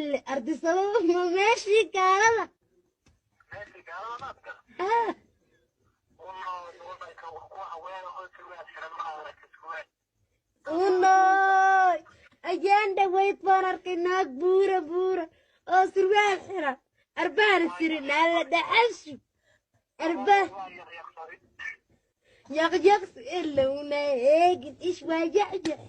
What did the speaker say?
Ile Ardisababa ma meeshii gaalada? Ah. Unoy, ayaan dhaweyd baan arkay naag buura buura oo surwaal xiran, arbaana sirin alla dhacashu arba yaqyaqsi ilowna eegin ish waa yacyac.